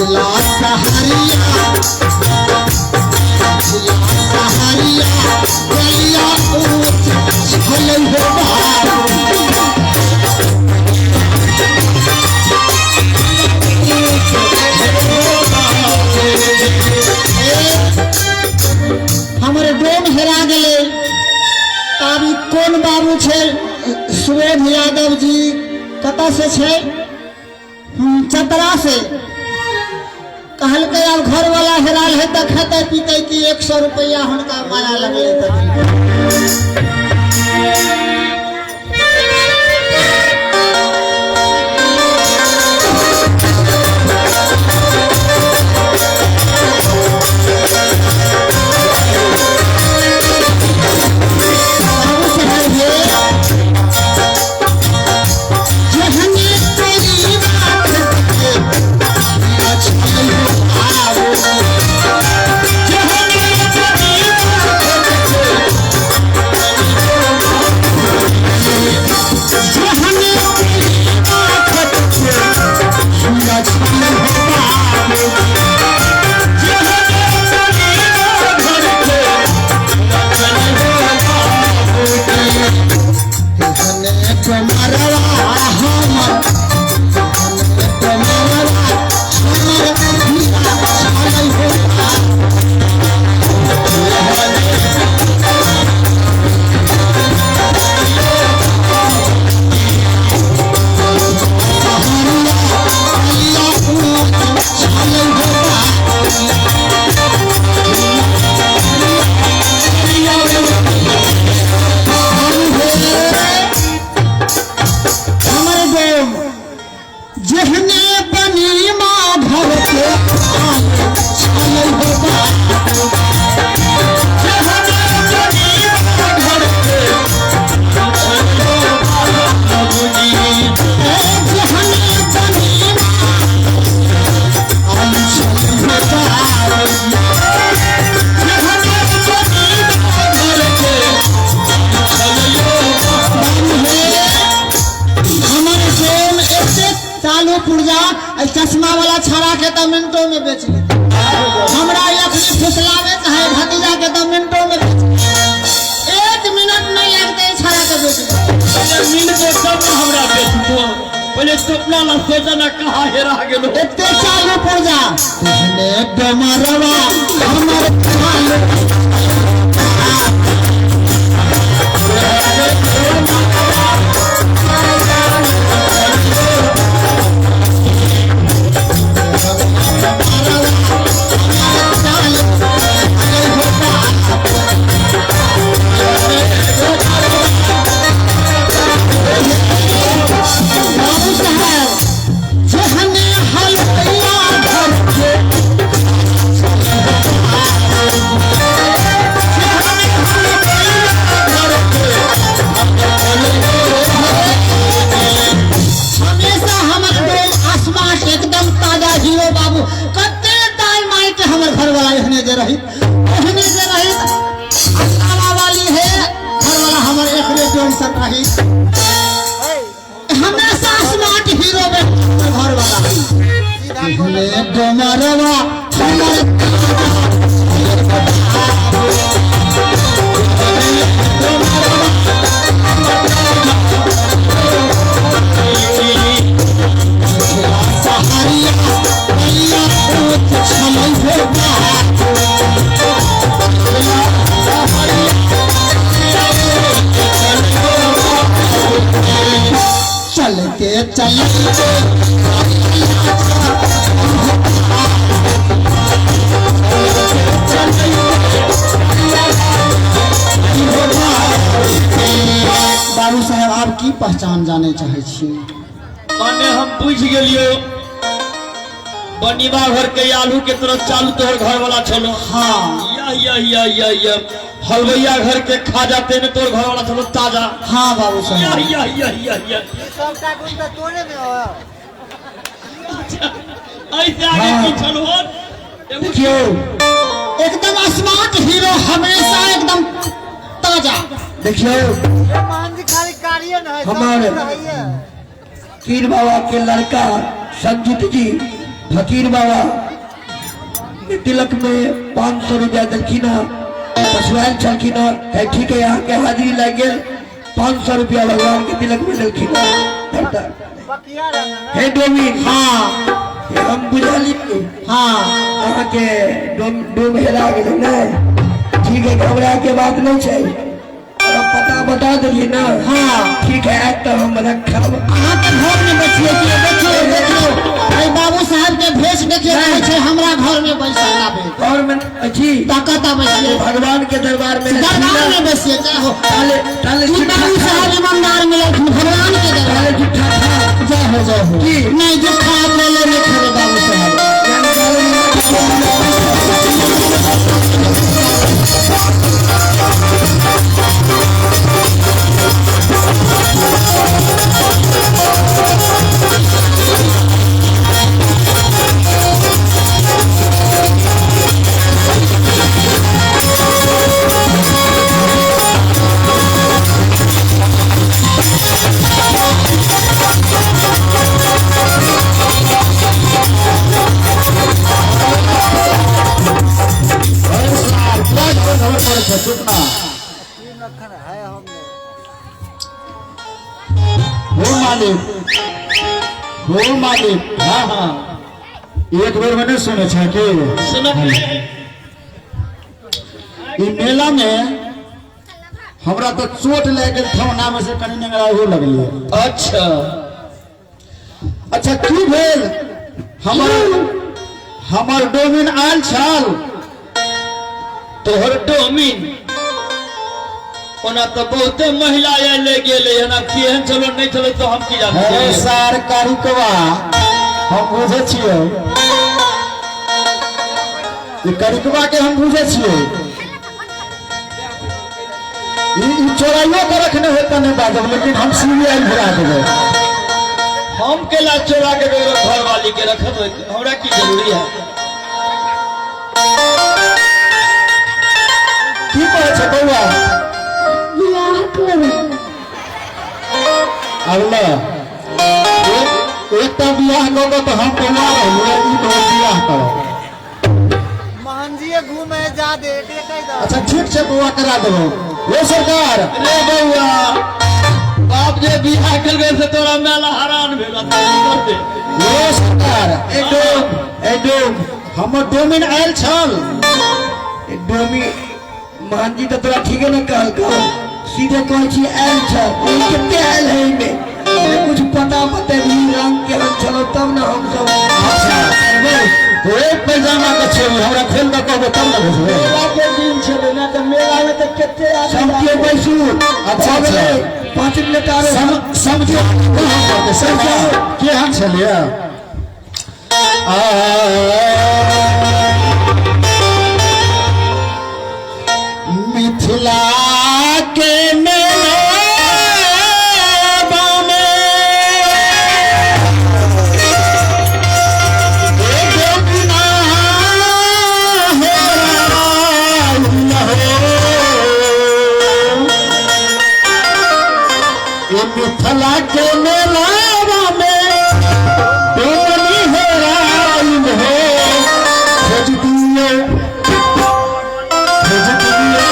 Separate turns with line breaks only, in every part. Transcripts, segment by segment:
पिछला सहारिया, पिछला सहारिया गलिया ऊंच छलै हो बाबू। हमर डोम हेरा गेलै। आब ई कोन बाबू छै? सुबोध यादव जी कतऽ से छै? चतरा से। कहलकै आब घरवाला हेराल है तऽ खेतै पीतै कि 100 रुपैआ हुनका माया लगलै तऽ। बाबू साहेब हे, जहने तेरी बात के छलै हो बाबू, जहने तेरी बात के, जहने तेरी बात के छलै हो बाबू, जहने तेरी बात के तेहने डोमरवा हमर, तेहने डोमरवा हमर हीरा छलै हो बाबू। सहारिया गलिया ऊंच छलै हो बाबू। हमर डोम जेहने बनी माधव के आल छलै हो बाबू, जेहने बनी माधव के ए जेहने बनी आल छलै हो बाबू, जेहने बनी माधव के बाबू हे। हमर डोम एते चालू पुर्जा, एहि चश्मा वाला छाड़ा के तऽ मिनटों में बेच लेते। हमरा अखनी फुसलावे चाहे भतीजा के तऽ मिनटों में बेच लेते। 1 मिनट नहीं लगते ई छाड़ा के बेच लेते।
पहिले मिलबो तब ने हमरा बेचबो, पहिले सपना ला सोचा ना कहाँ हेरा गेलो।
एते चालू पुर्जा तेहने डोमरवा हमर चालू। बाबू साहेब जेहने हलवैया घर के, जेहने हलवैया घर के, हमेशा हमर डोम आसमान एकदम ताजा हीरो बाबू। कते दाल माई के हमर घरवाला एहने जे रही, एहने जे रही असावा वाली है घरवाला हमर एकरे डोम सन रही। हमेशा स्मार्ट हीरो में घरवाला एहने डोमरवा हमर। सहारिया गलिया ऊंच छलै हो बाबू। चलते चलते बाबू साहेब आब की पहचान जाने चाहे छी?
माने हम बुझि गेलियो, बनिबा घर के आलू के तरह चालू तोहर घर वाला छलो।
हाँ।
या या या या या हलवैया घर के खा जाते ने तोहर घर वाला छलो ताजा।
हाँ बाबू
या
साहेब।
या या या या
सबटा गुण तऽ तोरे में हो।
ऐसे आगे की छलो
देखियो एकदम स्मार्ट हीरो, हमेशा एकदम ताजा।
देखियो
ये मान जी खाली कार्य न है, सब
हमारे
कुछ है।
कीर बाबा के लड़का संजीत जी फकीर बाबा तिलक में 500 रुपया देलखिन हँ, पछुआयल छलखिन हँ, कहे ठीक है अहाँके हाजिरी लागि गेल, 500 रुपया भगवान के तिलक में देलखिन हँ।
बकिया रंग ना।
हे डोमिन,
हाँ
हे हम बुझलियै।
हाँ।
अहाँके डोम डोम हेरा गेलै ने, ठीक है, घबराए के बात नहीं छै, और पता बता देलियै ना।
हाँ।
ठीक है, आयत तऽ हम रखब।
अहाँके घर में बैठिए कि देखियो देखियो एहि बाबू साहब के भेष देखियो, कहै छै हमरा घर में बैसल आबे।
घर में अछि
ताकत आबै छियै
भगवान के दरबार में,
दरबार में बैसिए जय हो।
ताले ताले
ई बाबू साहब ईमानदार मिललखिन भगवान के दरबार।
ताले झूठा खा।
जय हो जय हो।
की?
नहीं जुठा अकेले नहीं खेबे बाबू साहब।
लखन है हमने।
हो मालिक, हो मालिक। हाँ हाँ, एक बेर में नहीं सुने छे कि ई मेला में हमरा तो चोट लागि गेल, ठौना में से कनि नेंगरा हो लगलियै।
अच्छा
अच्छा, की भेल? हमर हमर डोमिन आयल छल।
तोहर डोमिन ओना तऽ बहुते महिला आयल गेलै हन, आब केहन चलो नहि चलो तऽ हम की जानै
अरे
छियै?
सार कारिकवा, हम बुझै छियै, ई करिकवा के हम बुझै छियै, ई ई चोराइयो के रखने होता नहीं बाजब, लेकिन हम सीबीआई भरा देबै।
हम केला चोरा के ककरो घरवाली के रखब? हमरा की जरूरी है?
की कहै छै बौआ?
बियाह करब।
आब ले एकटा बियाह कऽ कऽ तऽ हम बौआ रहलियै, ई कहै बियाह करब।
मोहन जी घूमे जादे एकरे कहि दो।
अच्छा ठीक छै बौआ, करा देबौ। ओ सरकार
रे बौआ, बाप जे बियाह केलकै से तोरा मेला हरान भेल, करते।
ओ सरकार,
ए डोम, ए डोम,
हमर डोमिन आयल छल।
ए डोमी, मोहन जी तऽ तोरा ठीके ने कहलकौ, सीधे कहै छी आयल छल, ई कते आयल है एहिमे कुछ पता बतेबही, रंग केहन छलौ तब ने हम सब।
अच्छा तो एक पैजामा के छै, हमरा खोल कऽ कहबै तब ने बुझबै।
मेला के दिन छलै ना, तऽ मेला में तऽ कते आदमी
सब केओ बैसू।
अच्छा, अच्छा।
5 मिनट आरो
समझो समझो केहन छलियै। आ मिथिला के मेला में गोविंदा हे हो। मिथिला के मेला में डोली हे राम हो, खोज दियो खोज दियो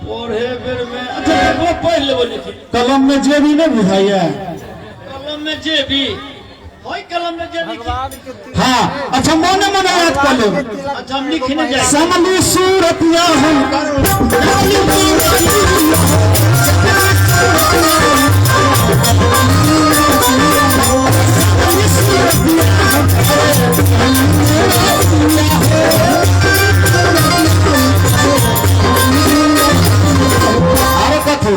पढ़े बेर में अच्छा देखो पढ़ लेबो लिखी।
कलम में जेबी नहीं बुझाइया?
कलम में जेबी होय, कलम में जेबी की?
हाँ अच्छा, मने मने याद कर लेब।
अच्छा, हम लिखने जाए।
समलू सूरतिया हम आरो कथू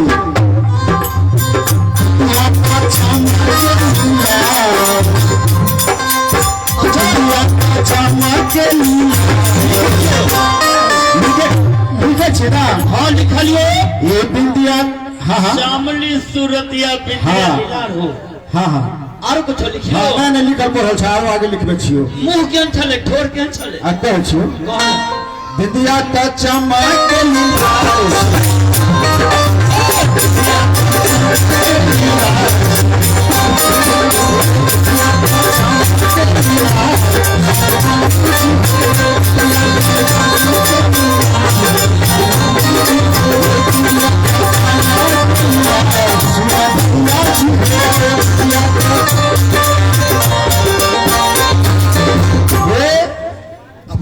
लिखे छी ना?
हाँ लिखलियो।
ये बिंदिया, हाँ हाँ।
श्यामली सूरतिया बिंदिया
हाँ।
लीलार हो।
हाँ हाँ।
आरो कुछ लिखियो?
हाँ, नहीं नहीं, लिखल पढ़ल छै, आरो आगे लिखबे छियो।
मुंह केहन छले, ठोर केहन छले?
आ कहै छियो।
कह।
बिंदिया त चमक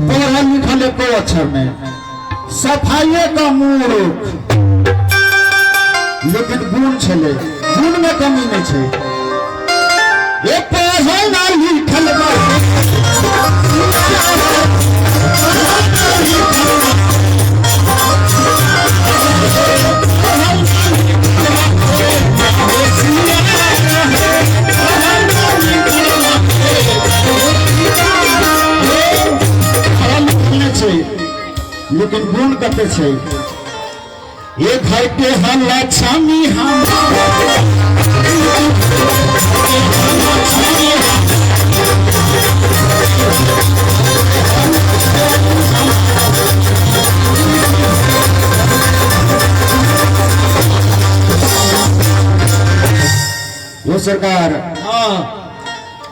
पढ़ल लिखल एको अक्षर नहीं, सफाइये का मूर्ख, लेकिन गुण छले, गुण में कमी नहीं छै। ये पढ़ल ना लिखल बा। पढ़ल लिखल नहि छै, लेकिन गुण कते छै। ये घर के हम लक्ष्मी हम। यो सरकार।
हाँ।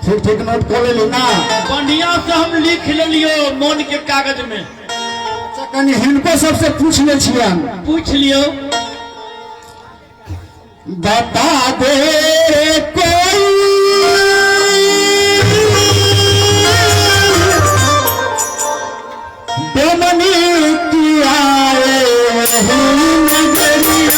ठीक ठीक नोट कऽ लेली ना?
बढ़िया से हम लिख लेलियो मन के कागज में।
अच्छा, कनि हिनको सबसे पूछ ले छियन।
पूछ लियो।
बता दे कोई डोमनी की आए नगरिया।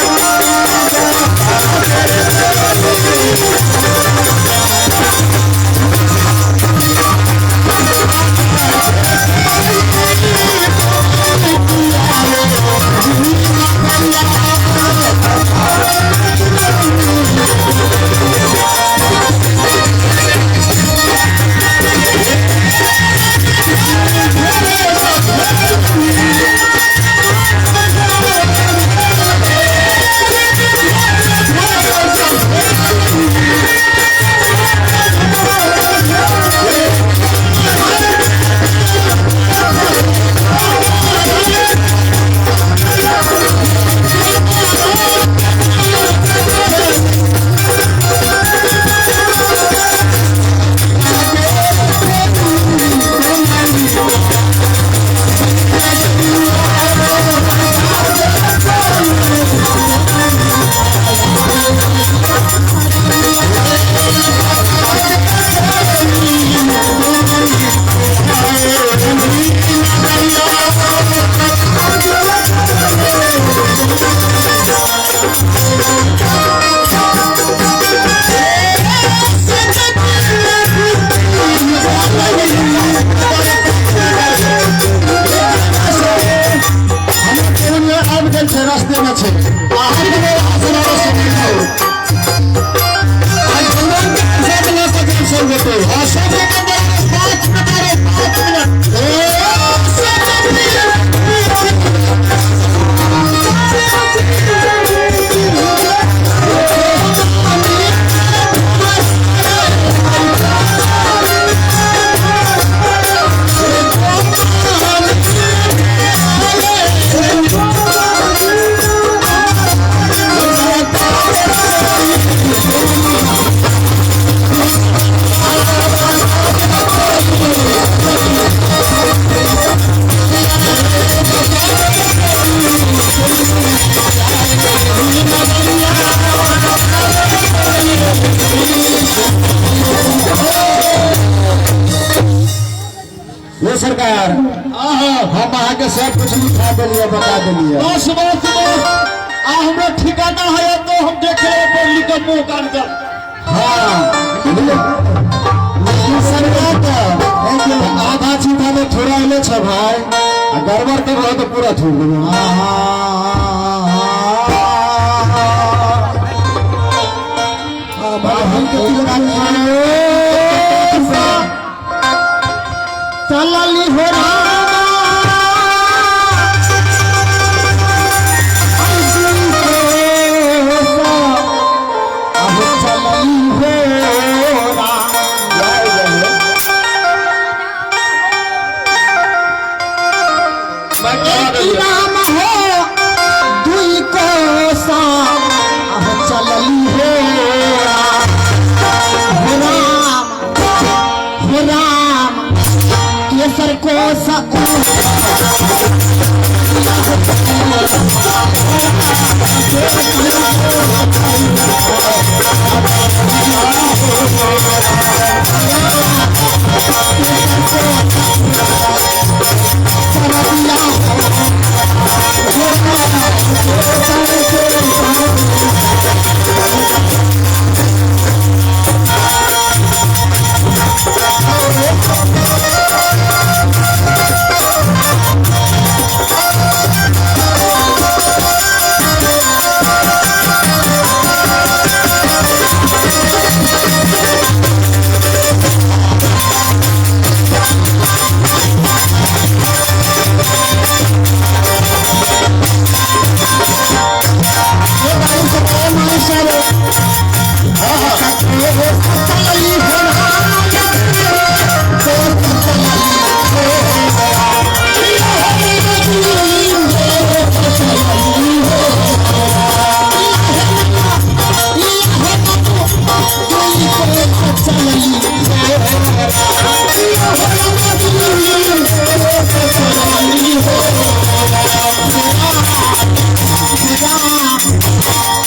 हमर ट्रेन में आबि गेल छै, रास्ते में छै। आबि गेलै आसनारो सुनियौ। आइ भगवान के प्रसाद लऽ कऽ जायब सब गोटे। हाँ, सब गोटे बराबर 5 मिनट आरो 5 मिनट। ए, कुछ लिखा देलिए बता देलिए।
बस बस बस आ हमरा ठिकाना है तो हम देखे पर लिख मुंह कान का।
हां लेकिन सरकार तो आधा छीठा में थोड़ा एले छ भाई आ गड़बड़ कर रहो तो पूरा छोड़ देबो।
चलली हो रामा अब चलली हो रामा राम हो दुई कोसा अब चलली हो राम हो राम केसर कोसा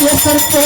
केसर को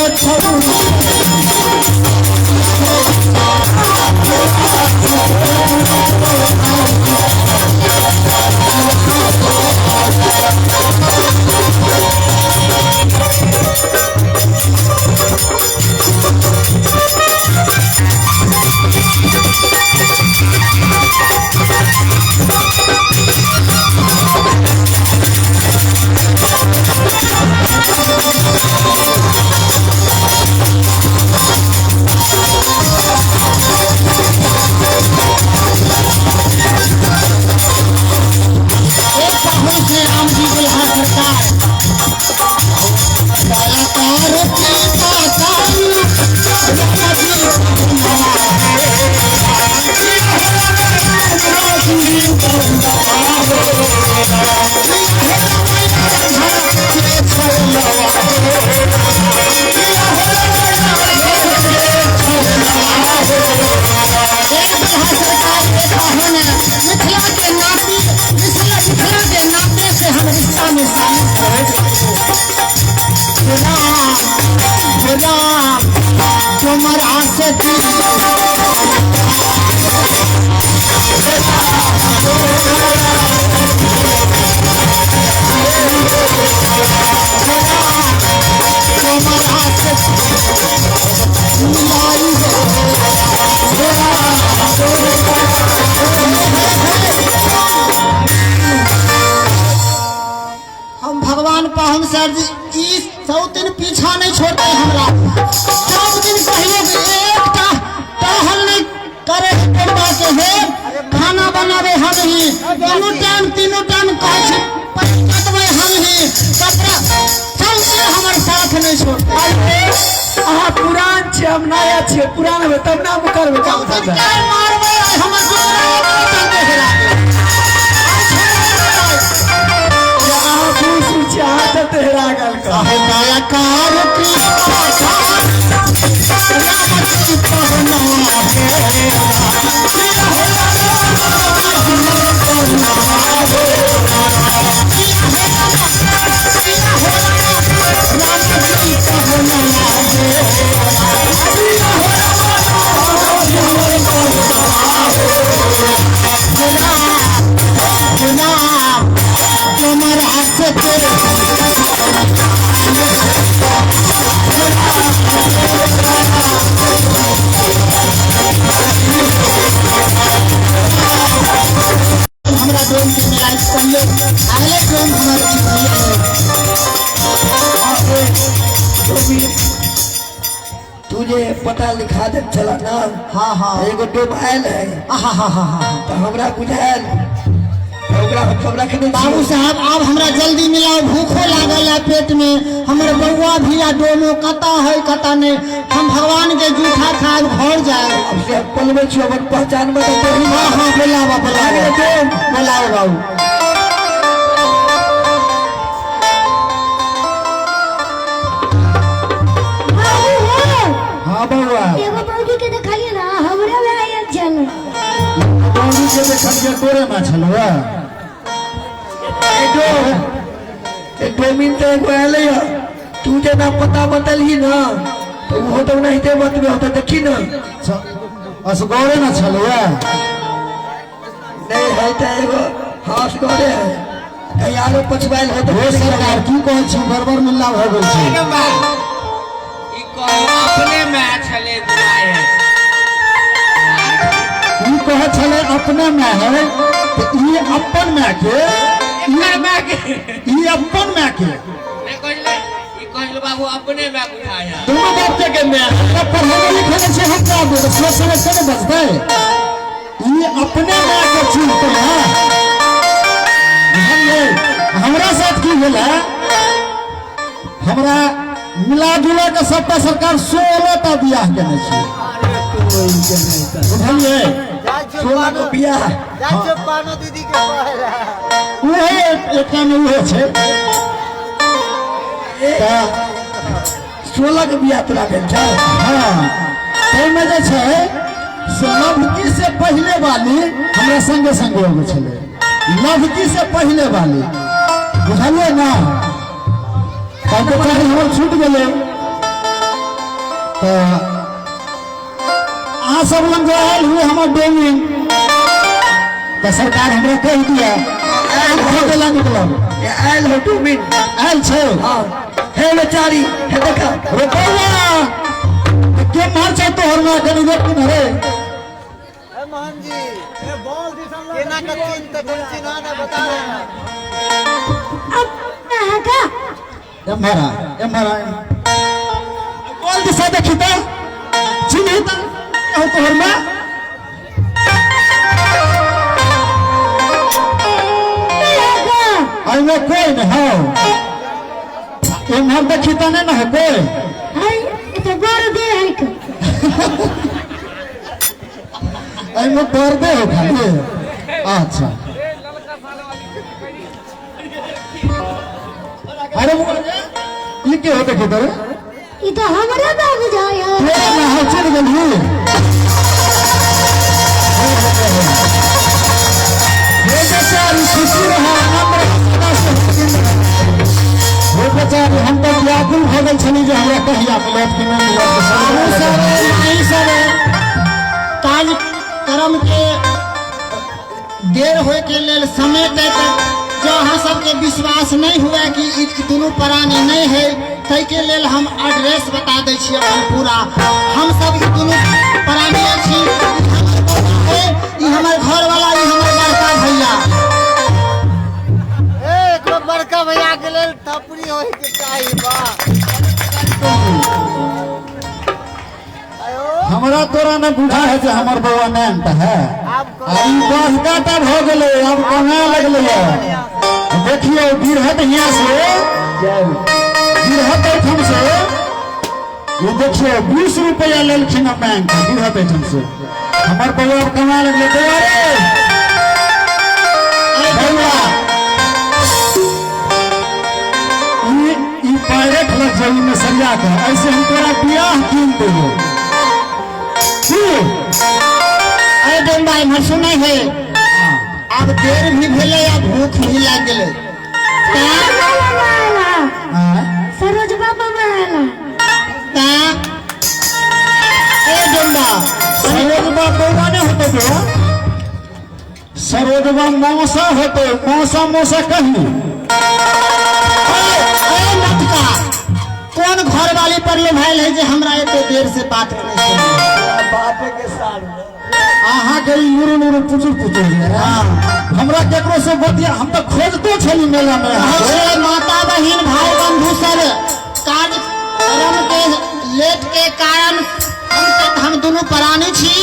मिथिला के नाते से हम रिश्ता में शामिल राम तुमर आसे तुमर आसे मिलाई हम भगवान पाहुन सर जी इस 100 दिन पीछा नहीं छोड़ते हमरा। 100 दिन कहियो एकटा टहल नहीं करे करवा के हे खाना बनावे हम ही दोनों टाइम तीनों टाइम कहै छी कटबै हम ही कपड़ा 100 दिन हमर साथ नहीं छोड़ते।
अहाँ पुरान छी हम नया छी पुरान होबै तब ना हम करबै काम धंधा।
मारबै हमर चलते हेरा तुम
जे पता लिखा देल छला ना।
हाँ हाँ।
एगो डोम आयल है।
आहा हा हा हा।
तऽ हमरा बुझायल तऽ ओकरा हम सब रखने
बाबू साहब आब हमरा जल्दी मिलाओ, भूखो लागल है पेट में, हमर बउआ भी आ डोमो कता है कता नहीं, हम भगवान के जूठा खाए घर जाए।
अब से हम पलबै छी अपन पहचान में तऽ तोही।
हाँ हाँ बोलाबो बोलाबो
डोम
बोलाओ बाबू।
बाबू हो।
हाँ बउआ।
एगो बौगी के देखलिए ना हमरे में आयल छल।
बौगी के देखलिए तोरे में छलुआ।
ए डोम ए डोमिन तऽ एगो आयल है, तू जेना पता बतलही ना तऽ ओहो तऽ ओनाहिते बतबे होतै, देखी ना।
असगरे ना छलुआ।
नहीं है तऽ एगो हाँ असगरे है, कहीं आरो पछुआयल है
ओ सरकार की कहै छी, गड़बड़ मिल्ला भऽ गेल छै।
ई कहू अपने माय छलै बुझाइ है।
ई कहै छलै अपने माय है, तऽ ई अपन माय के
एकर माय के
ई अपन माय के
नहीं कहले, ई कहले बाबू अपने माय बुझाइ है।
दोनों बाप के माय पढ़े लिखे छै, हम का देबै सोच समझ के ने बजतै। ई अपने माय के चिन्हतै है। बुझलियै हमरा साथ की भेल है, हमरा मिला जुला के सबटा सरकार 16 टा बियाह केने छै। बुझलियै
16 गो बियाह।
जाइ पानो दीदी के कहला
उहे एकटा में उहे छै। तऽ
16 गो बियाह तोरा भेल छौ?
हाँ ताहिमे जे छै से लभकी से पहिले वाली हमरा संगे संगे अबै छलै, लभकी से पहिले वाली, बुझलियै ना। तब तऽ चाहे हमर छूटि गेलै। तऽ अहाँ सब लग जो आयल हुए हमर डोमिन, तऽ सरकार हमरा कहि दिया खोजै लए निकलब।
आयल हो डोमिन?
आयल छै।
हाँ हे बेचारी हे देखा
रे बउआ के मार छै तोहर माँ, कनि रोक ने रे।
ए मोहन जी ए बॉल दिसन केना के चिन्ह त चिन्ह ना बता रहे हैं।
अब है का
एम्हर आ एम्हर आ, बोल दिशा देखी त चिन्ह त हो तोहर माँ। एहिमे कोई नहीं हो, एम्हर देखी त नहीं ना है कोई।
है ई तो गोर दे है के
एहिमे दर्दे हो खाली। अच्छा अरे ई के हो देखी तोरे?
ई तो हमरे बाबू जाय है।
तोरे में हो चल गेलही। हे बेचारी खुशी रहा, आनंद रहा, सदा से खुशी रहा। हे बेचारी हम तऽ व्याकुल भऽ गेल छली जे हमरा कहिया मिलत कि नहि मिलत।
बाबू सब माई सब कार्यक्रम के देर होए के लेल समय तय तक जो अहाँ सबके विश्वास नहीं हुआ कि ई दुनू प्राणी नहीं है, ताहिके लेल हम एड्रेस बता दै छी अपन पूरा। हम सब ई दुनू प्राणी छी, ई हमर घरवाला, ई हमर बड़का भैया।
ए एकरो बड़का भैया के लेल थपड़ी होय के चाही। वाह
हमरा तोरा न बुझा है जे हमर बउआ नाम त है। ई बड़का टा भऽ गेलै, अब कमाए लगलै है। देखियौ बिरहत हियाँ से बिरहत एहिठाम से ये देखियौ 20 रुपया लेलखिन हँ बैंक बिरहत एहिठाम से। हमर बउआ अब कमाए लगलै। बउआ रे बउआ ई पायरेट लग जाई में सरिया के, ऐसे हम तोरा बियाह कीन देबो।
अरे डोम्बा इम्हर सुनै है, आब देर भी भेलै आ भूख भी लागि गेलै।
सरोज बाबा आला
ए डोम्बा
सरोजबा बउआ नहि होतै बउआ, सरोजबा मौसा होतै, मौसा मौसा कही।
ए लटका कौन घरवाली पर लोभायल है जे हमरा एते देर से बात नहीं सुनी?
बापे के साथ
अहाँ के नुरू नुरू पुचुर पुचुर हमरा केकरो से बतिया, हम तऽ खोजतो छली मेला में।
माता बहिन भाई बंधु सब कार्यक्रम के लेट के कारण हम दुनू प्राणी छी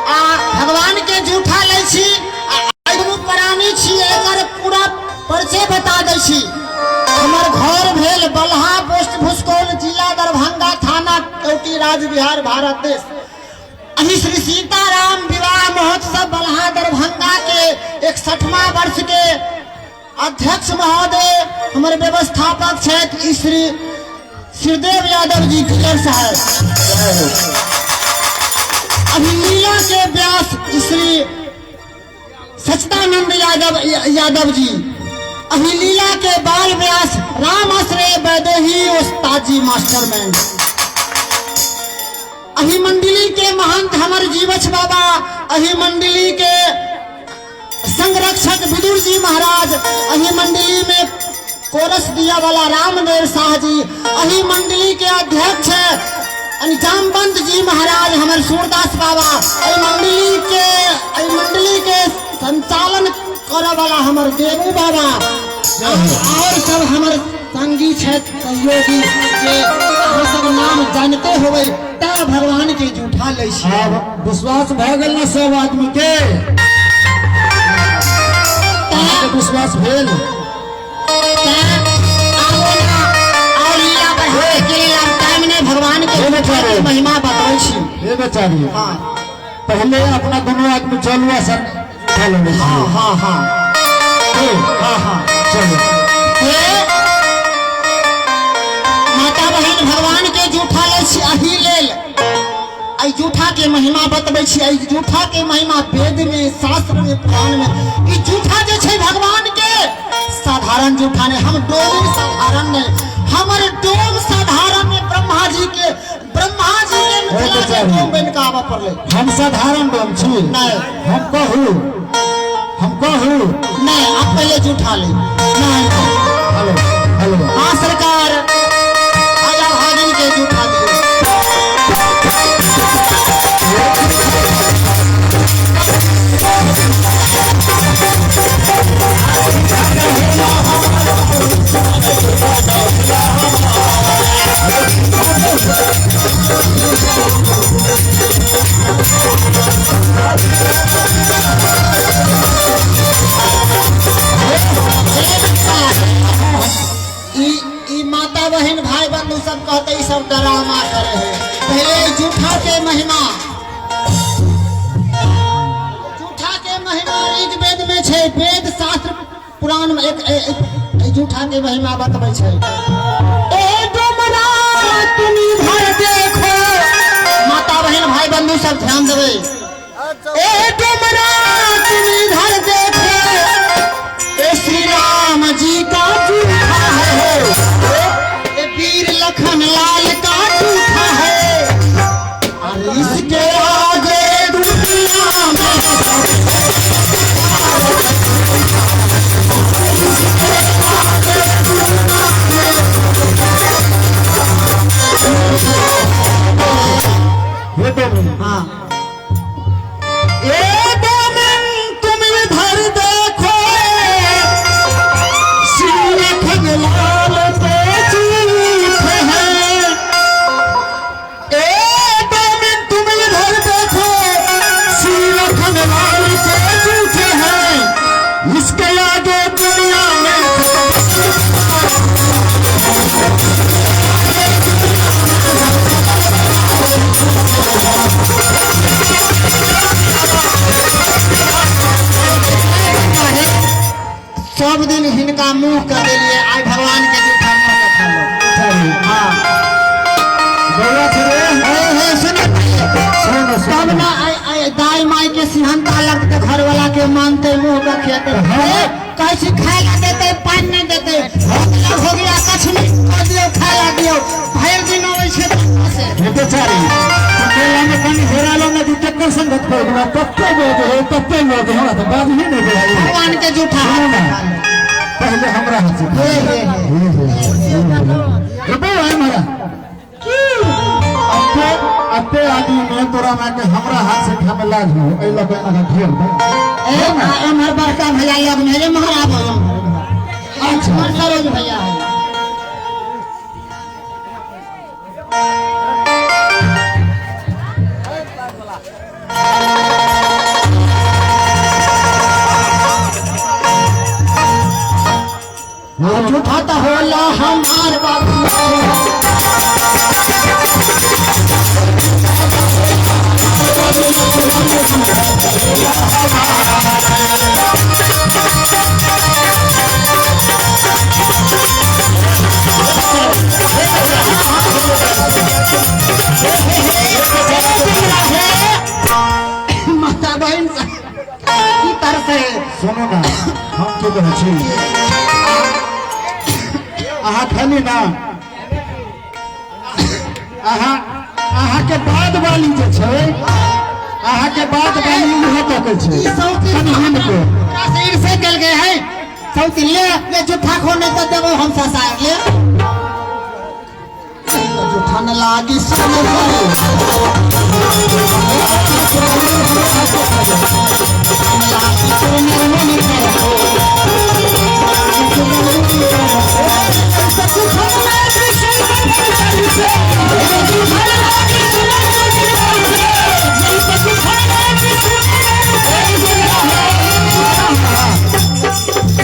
आ भगवान के जूठा लै छी आ एहि दुनू प्राणी छी। एकर पूरा परिचय बता दै छी। हमर घर भेल बलहा, पोस्ट भुसकौल, जिला दरभंगा, थाना केवटी, राज्य बिहार, भारत देश। अही श्री सीताराम विवाह महोत्सव बलहा दरभंगा के 61वां वर्ष के अध्यक्ष महोदय हमर व्यवस्थापक छथि श्री श्रीदेव यादव जी किलर साहब। अभी लीला के व्यास श्री सच्चिदानंद यादव यादव जी। अभी लीला के बाल व्यास राम आश्रय वैदेही उस्ताद जी मास्टरमैन। अही मंडली के महंत हमर जीवछ बाबा। अही मंडली के संरक्षक विदुर जी महाराज। अही मंडली में कोरस दिया वाला रामदेव शाह जी। अही मंडली के अध्यक्ष जामवंत जी महाराज हमर सूरदास बाबा। अही मंडली के संचालन करे वाला हमर देवू बाबा और सब हमर संगी छथि सहयोगी जे अहाँ सब नाम जानते होबै ता भगवान के जूठा लै छी।
आब विश्वास भऽ गेल ने सब आदमी के? अहाँके विश्वास भेल?
और लीला बढ़ावे के लेल आब टाइम नहीं, भगवान के जूठा के महिमा बतबै छी।
हे बेचारी,
हाँ।
पहले अपना दोनों आदमी चलू आ सर खा लेने छी।
हाँ हाँ हाँ
हाँ
हाँ
चलू।
हे माता बहन, भगवान के जूठा लै छी अही लेल एहि जूठा के महिमा बतबै छी। एहि जूठा के महिमा वेद में, शास्त्र में, पुराण में ई जूठा जे छै भगवान के साधारण जूठा नहीं। हम डोम साधारण नहीं, हमर डोम साधारण में ब्रह्मा जी के मिथिला के डोम बन के आबऽ पड़लै।
हम साधारण डोम छी?
नहीं।
हम कहू, हम कहू।
नहीं, आप पहले जूठा ले। नहीं।
Hello hello.
हाँ सरकार, आया भागिन के जूठा दियो। ई माता बहन भाई बंधु सब कहते ई सब ड्रामा करे है। पहले जूठा के महिमा, जूठा के महिमा ऋग्वेद में छै, वेद शास्त्र पुराण में एक जूठा के महिमा बतबै छै। ए डोमरा तुम इधर देखो, माता बहन भाई बंधु सब ध्यान देबै। ए डोमरा तुम इधर देखो, ए श्री राम जी का जूठा है, ए वीर लखन लाल का जूठा है, और इसके आगे दुनिया में
हे डोमिन।
हाँ।
ए डोमिन तुम इधर देखो, श्री लखन लाल के जूठे हैं। ए डोमिन तुम इधर देखो, श्री लखन लाल के जूठे हैं, इसके आगे दुनिया में
सब दिन हिनका मुंह के देलिए, आइ भगवान के जूठा मुंह के खा लो। हाँ।
बौआ छी रे।
हे हे सुनो,
सुनो
तब ना आइ दाई माई के सिहनता लगते, घर वाला के मानते, मुंह के खेते। कहै छी खाय ला देते, पानि नहीं देते, हो गया कछु नहीं कर दियो, खाय ला दियो, भरि दिन अबै छै से।
हे बेचारी, तू मेला में कनी हेरालो ना दू टक्कर संगत पर गेलो, तत्ते बोल दे तत्ते बोल दे, हमरा तो बात ही नहीं भेल।
भगवान के जूठा
सुनो ना, पहले हमरा हाथ से
हे हे हे
हे बौआ हमरा
की
अते अते आदमी में तोरा माय के हमरा हाथ से खामे लाज हो, एहि लऽ कऽ एना ढेर दे।
ए एम्हर बड़का भैया लग में रे महाराज।
अच्छा।
हमर सरोज भैया है। जूठा तो होला हमार बाबू। माता बहन की तरफ से
सुनो ना, हम की कहै छी, अहाँ खाली ना, अहाँ अहाँ के बाद वाली जे छै, अहाँ के बाद वाली उहे तकै छै। कनि हिनको
हमरा से ईर्ष्या कयल गए है सौतीन ले ले जूठा खो नहीं तो देबो हम ससार ले। जूठा न लागी सुन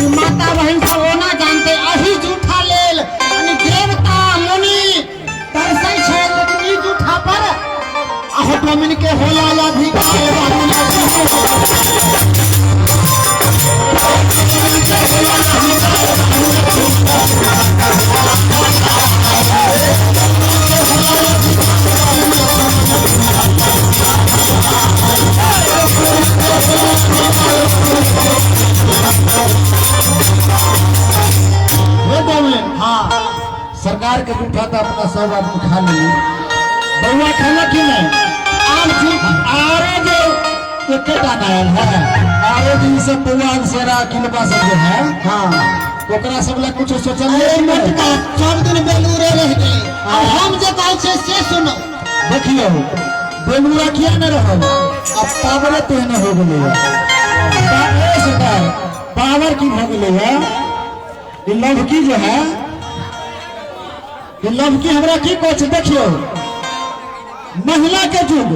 माता बहन सब ओना जानते अही जूठा लेल यानी देवता मुनि तरसै छै, लेकिन ई जूठा पर अहो डोमिन के होला अधिकार बाबू।
हे डोमिन,
हाँ
सरकार के जूठा तो अपना सब आदमी खा ली, बउआ खेलक कि नहीं?
आब जूठा
आरो जो एकेटा आयल है, आरो जे ई सब बउआ सेरा किलबा सब जे है,
हाँ
ओकरा सब ला कुछ सोचल
अरे
नहीं।
मोटका सब दिन बेलूरे रह गेलै। अब हम जे कहै छियै से सुनो।
देखियौ बेलूरा किया नहीं रहल, अब पावरे तेहने हो गेलै। सरकार पावर की भऽ गेलै है, ई लवकी जे है, ई लवकी हमरा की कहै छै देखियौ, महिला के युग,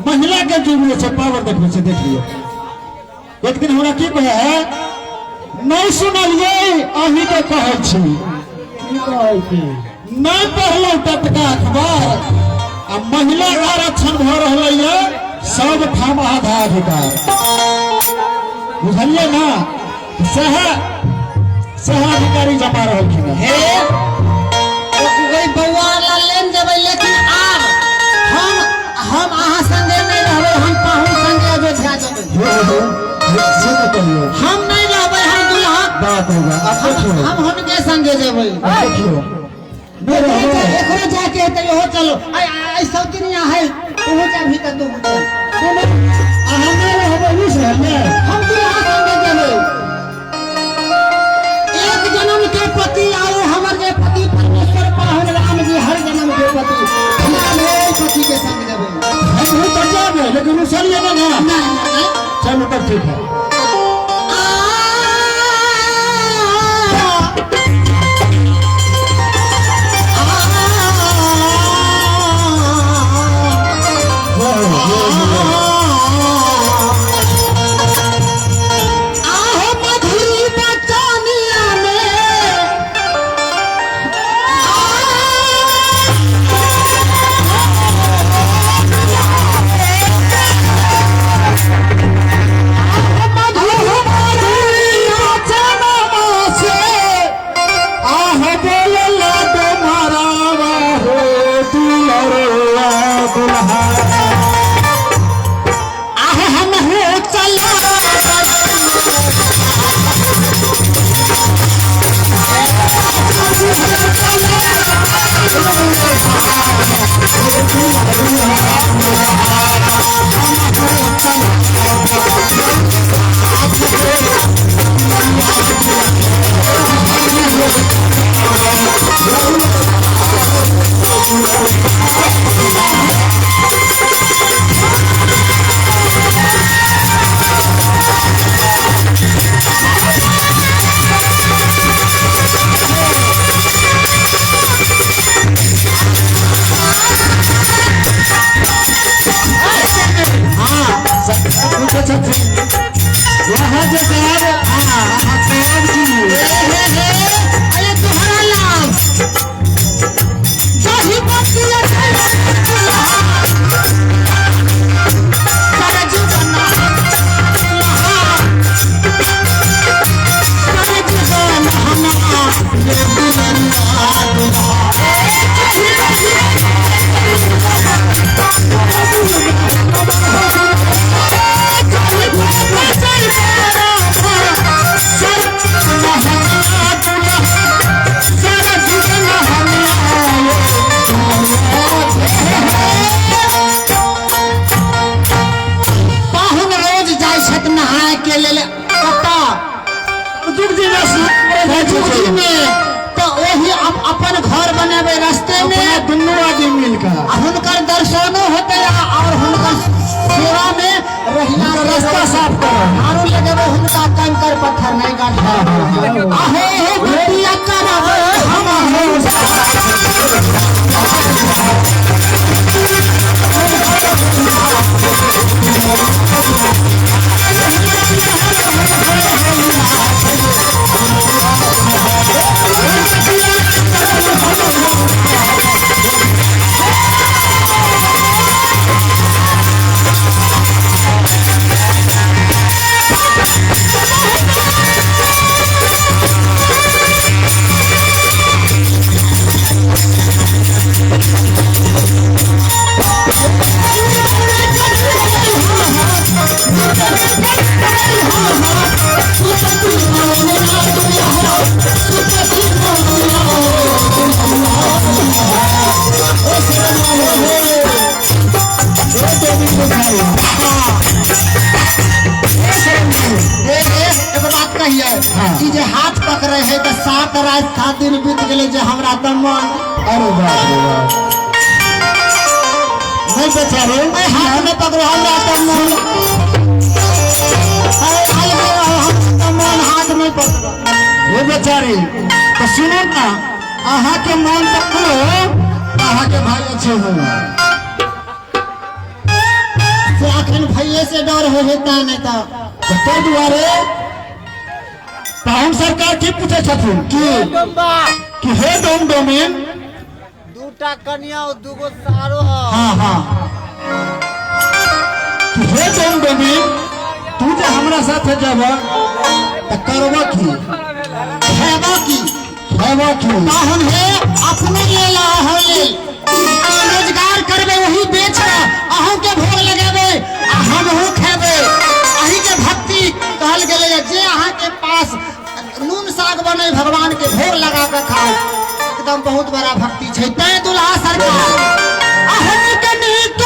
महिला के युग जे छै पावर देखबै छै। देख लियौ एक दिन हमरा की कहै है, नहीं सुनलियै अहीं के कहै छी, नहीं पढ़लहुँ टटका अखबार, आ महिला आरक्षण भऽ रहलै है सब ठाम आधा अधिकार, बुझलियै ना? सएह सएह अधिकारी जमा रहलखिन हेँ।
हे ओहि बौआ ला लेन जेबै, लेकिन आब हम अहाँ संगे नहीं रहबै, हम पाहुन संगे अयोध्या जेबै।
हे हे हे, से तऽ कहियौ
हम नहीं रहबै, हम दुल्हा
बात होगा। अब देखियौ
हम हुनके संगे जेबै।
अब देखियौ नहीं रहबै।
एकरो जाके हेतै ओहो चलो, आइ आइ सौतिनिया है ओहो जाबही तऽ तू चल।
अहाँ नहि रहबै बुझलियै?
हम दुल्हा संगे जेबै। एक जन्म के पति आओ हमर जे पति परमेश्वर पाहुन राम जी हर जन्म के पति, हम पति के संग जेबै।
हमहूँ तऽ जेबै, लेकिन रुसलियै नहि ना?
नहीं नहीं।
चलू तब ठीक है।
आहो मधुरी बचनिया में आह हम हो चला
Thank
पाहुन रोज जाइ छथि नहाय के लेल कतऽ?
जुग जी में स्नान करै जाइ
जुग
छथिन।
में तऽ ओही अपन घर बनेबै रस्ते में,
अपना दुनू आदमी मिलकर
आ हुनकर दर्शनो होतै और हुनकर सेवा में रहिया
हुनकर रास्ता साफ करब।
झाड़ू लगेबै, हुनका कंकर पत्थर नहीं गांठबै। अहे हे बिटिया करबै हम अहो। ए, ए, एगो बात कहिए, ई जे हाथ पकड़े है तऽ 7 रात 7 दिन बीत गेलै जे हमरा दमन।
अरे बाप रे बाप, नहीं बेचारे
ए, हाथ में पकड़ो हमरा दमन। ए, अलगे रहो, हम दमन हाथ में पकड़ो।
हे बेचारी, तो सुनो ना, अहाँ के मन पकड़ो, अहाँ के भाई अच्छे हो
से अखन भैये से डर हो हेता नहीं तऽ।
ताहि दुआरे पाहुन सरकार की पूछे छथिन कि कि हे डोम डोमिन,
दूटा कनिया और दूगो सारो ह।
हाँ हाँ, कि हे डोम डोमिन, तू जे हमरा साथे जब तऽ करब की,
खेबो की,
खेबो की?
पाहुन हे अपने लेल अहूँ लेल रोजगार करबै, वही बेच कऽ अहूँ के भोग लगेबै आ हमहूँ खेबै। अही के भक्ति कहल गेलै जे अहाँ के पास नून साग बने भगवान के भोग लगा कऽ खाओ, एकदम बहुत बड़ा भक्ति छै। तैं दुल्हा सरकार अहूँ के नीक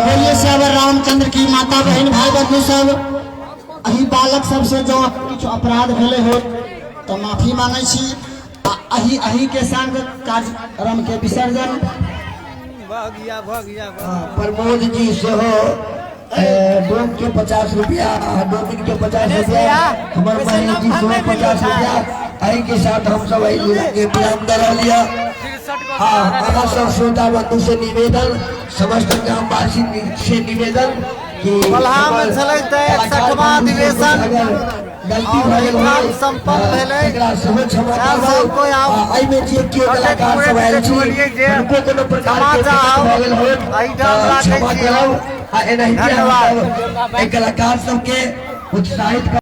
बोलिए सियावर रामचंद्र की। माता बहन भाई बंधु सब, अही बालक सबसे जो किछु अपराध भेलै हो तऽ माफी मांगै छी। आ अही अही के संग कार्यक्रम के विसर्जन।
भऽ गया भऽ गया।
प्रमोद जी सेहो डोम के 50 रुपया, डोमिन के 50 रुपया, हमर महेश जी सेहो 50 रुपया। एहि के साथ हम सब एहि लीला के विराम दऽ रहल यऽ। हाँ, अहाँ सब श्रोता बंधु से निवेदन, समस्त ग्रामवासी से निवेदन कि
बलहा में छलै तऽ
कलाकार
61वां
बंधु से
अधिवेशन
अगर गलती
और
भऽ गेल
एहिठाम
होय,
सम्पन्न भेलै।
तकरा सेहो क्षमा
सएह
करब।
सब कोइ आउ।
आ एहिमे जे केओ
कतेक
कलाकार सब आयल छी
देखलियै जे
हुनको कोनो प्रकार के
क्षमा
दिक्कत
चाहब।
भऽ गेल होय
एहिठाम
तऽ
राखै
क्षमा
छी
करब। आ एनाहिते
धन्यवाद।
हमसब एहि कलाकार सबके उत्साहित